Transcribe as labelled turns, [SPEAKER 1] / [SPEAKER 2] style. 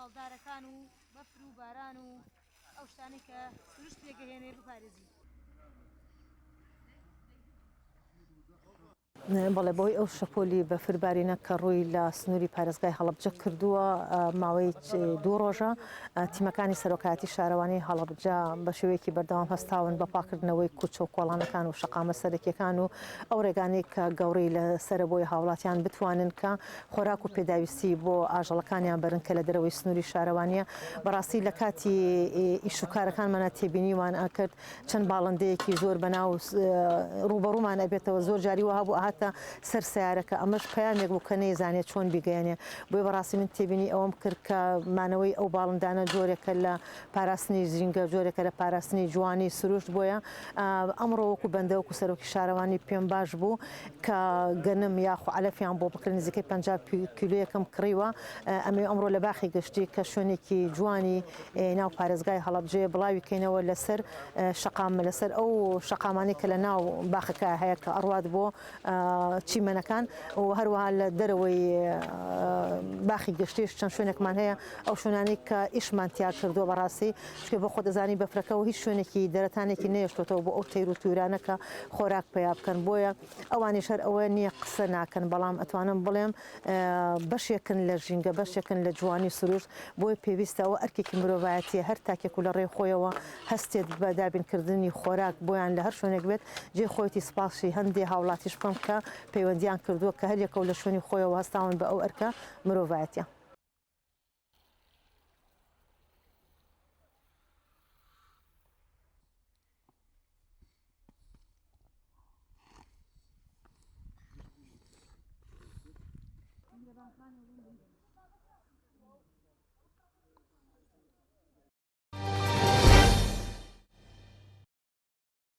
[SPEAKER 1] باڵدارەکان و بەفر و باران و ئەو شتانەی کە سروشت پێگەهێنێ بپارێزین.
[SPEAKER 2] بەڵێ بەهۆی ئەو شەپۆلی بەفر بارینە کە ڕووی لە سنووری پارێزگای هەڵەبجە کردووە ماوەی دوو ڕۆژە تیمەکانی سەرۆکایەتی شارەوانی هەڵەبجە بە شێوەیەکی بەردەوام هەستاون بە پاکردنەوەی کوچە و کۆڵانەکان و شەقامە سەرەکیەکان و ئەو ڕێگانەی کە گەوڕی لە سەرە بۆی هاوڵاتیان بتوانن کە خۆراک و پێداویستی بۆ ئاژەڵەکانیان بەرن کە لە دەرەوەی سنووری شارەوانیە بەڕاستی لە کاتی ئیش و کارەکانمانە تێبینیوان ئەکرد چەند باڵندەیەکی زۆر بەناو ڕووبەڕوومان ئەبێتەوە زۆر جاری وەها بوو ئەهاتە سەر سەیارەکە ئەمەش پەیامێک بوو کە نەیزانێت چۆن بیگەیەنێ بۆیە بەڕاستی من تێبینی ئەوەم کرد کە مانەوەی ئەو باڵندانە جۆرێکە لە پاراستنی ژینگە جۆرێکە لە پاراستنی جوانی سروشت بۆیە ئەمڕۆ وەکو بەندە وەکو سەرۆکی شارەوانی پێم باش بوو کە گەنم یاخو عەلەفیان بۆ بکرن نزیکەی 50 کیلۆیەکم کڕیوە ئەمەوێ ئەمڕۆ لە باخی گشتی کە شوێنێکی جوانی ناو پارێزگای هەڵەبجەیە بڵاوی کەینەوە لەسەر شەقام لەسەر ئەو شەقامانەی کە لە ناو باخەکە هەیە کە ئەڕوات بۆ چیمەنەکان و هەروەها لە دەرەوەی باخی گشتیش چەند شوێنێکمان هەیە ئەو شوێنانەی کە ئیشمان تیا کردووە بەڕاستی چونکە بۆ خۆت دەزانی بەفرەکە و هیچ شوێنێکی دەرەتانێکی نەیەشتۆتەوە بۆ ئەو تەیر و توورانە کە خۆراک پەیا بکەن بۆیە ئەوانیش هەر ئەوە نییە قسە ناکەن بەڵام ئەتوانم بڵێم بەشێکن لە ژینگە، بەشێکن لە جوانی سروشت، بۆیە پێویستە ئەوە ئەرکێکی مرۆڤایەتییە هەر تاکێک و لە ڕێی خۆیەوە هەستێت بە دابینکردنی خۆراک بۆیان لە هەر شوێنێک بێت، جێی خۆیەتی سپاسی هەندێ هاوڵاتیش بکەم کە پەیوەندییان کردووە کە هەر یەکەو لە شوێنی خۆیەوە هەستاون بە ئەو ئەرکە مرۆڤایەتییە.